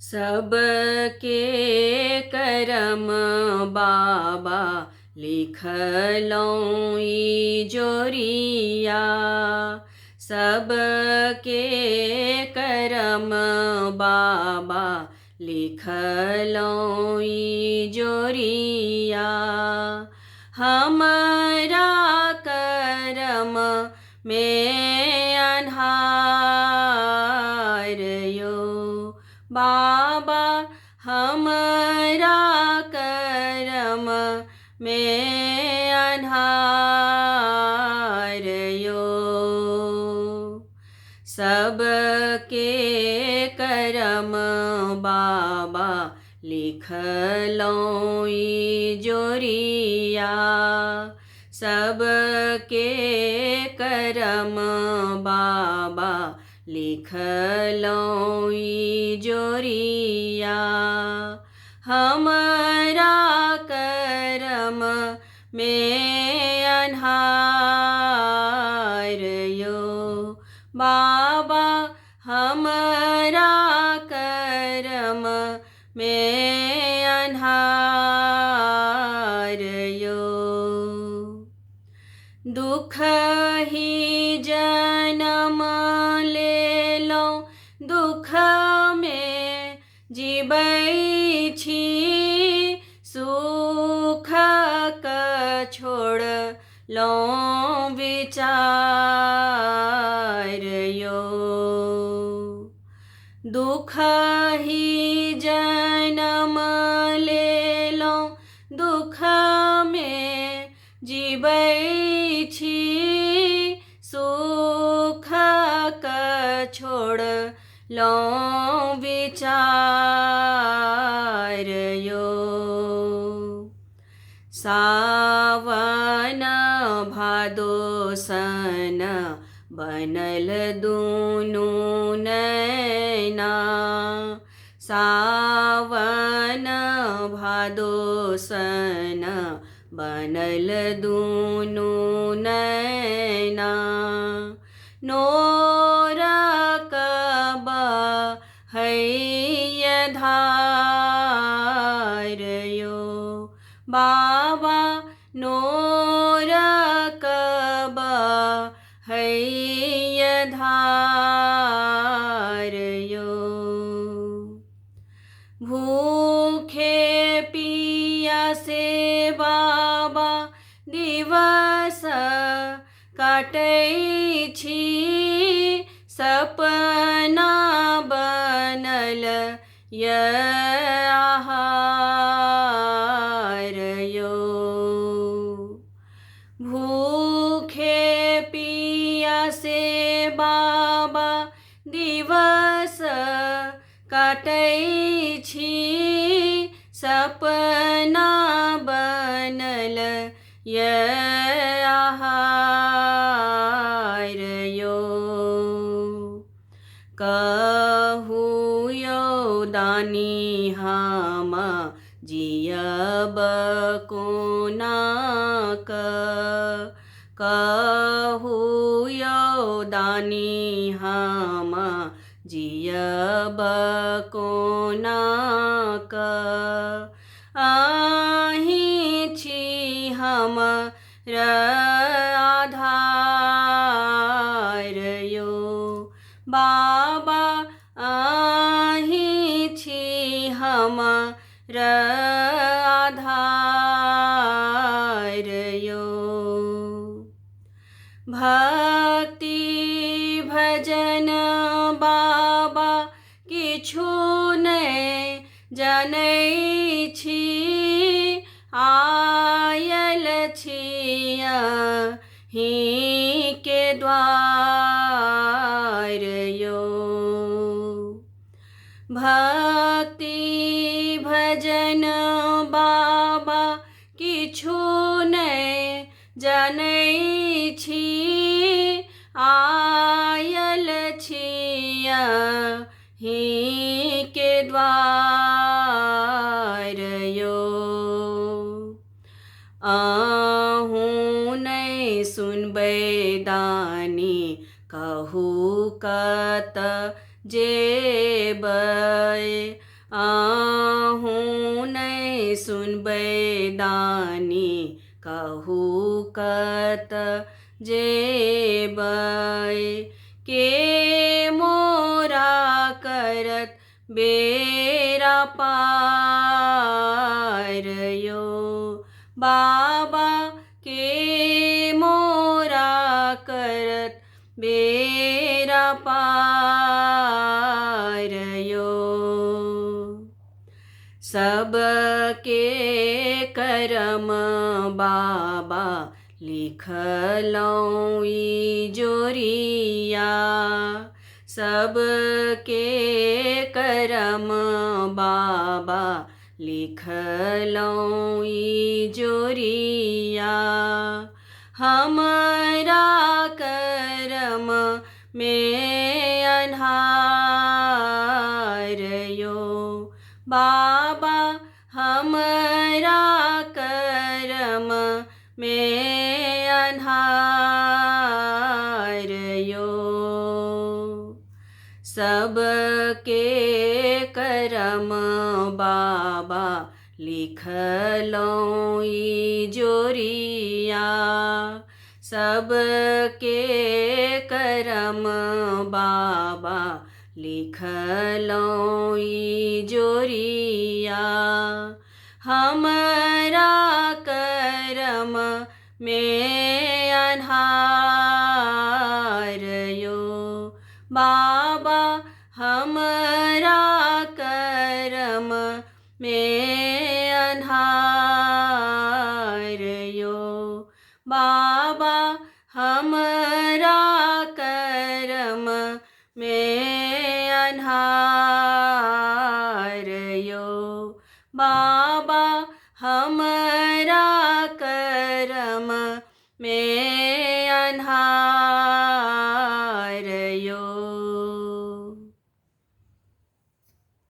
सबके करम बाबा लिखलहुँ ई जोरिया। सबके करम बाबा लिखलहुँ ई जोरिया। हमरा करम मे अन्हार यो बाबा, हमरा करम मे अन्हार यो। सबके करम बाबा लिखलहुँ ई जोरिया। सबके करम बाबा लिखलहुँ ई जोरिया। हमरा करम मे अन्हार यो बाबा, हमरा करम मे अन्हार यो। दुख ही जनम लेलहुँ, दुख मे जिबै छी, सुखक छोड़लहुँ विचार यो। दुख ही जनम लेलहुँ, दुख मे जिबै छी, सुखक छोड़लहुँ विचार यो। सावन भादो सन बनल दुनू नैना। सावन भादो सन बनल दुनू नैना। नोरक बहैय धार यो बाबा, नोरक बहैय धार यो। भूखे पियासे बाबा दिवस काटै छी, सपना बनल आहार यो। भूखे पियासे बाबा दिवस काटै छी, सपना बनल आहार यो। कहू यौ दानी हम जियब कोना कहू यौ दानी हम जियब कोना क। अहीं छी हमर आधार यो बाबा, अहीं छी हमर आधार यो। भक्ति भजन बाबा किछु नहि जनै छी, आयल छी अहीं के द्वार यो। भक्ति भजन बाबा किछु नहि जनै छी, आयल छी अहीं के द्वार यो। अहूँ नहि सुनबै दानी कहू कत जेबै। अहूँ नहि सुनबै दानी कहू कत जेबै। के मोरा करत बेरा पार यो बाबा, के मोरा करत बेरा पार यो। सबके करम बाबा लिखलहुँ ई जोरिया, सबके करम बाबा लिखलहुँ ई जोरिया। हमरा करम मे अन्हार यो बाबा, हमरा करम मे अन्हार यो। सबके करम बाबा लिखलहुँ ई जोरिया, सबके करम बाबा लिखलहुँ ई जोरिया। हमरा करम मे अन्हार यो बाबा, हमरा करम मे अन्हार यो बाबा, हमरा करम मे अन्हार यो बाबा, हमरा करम मे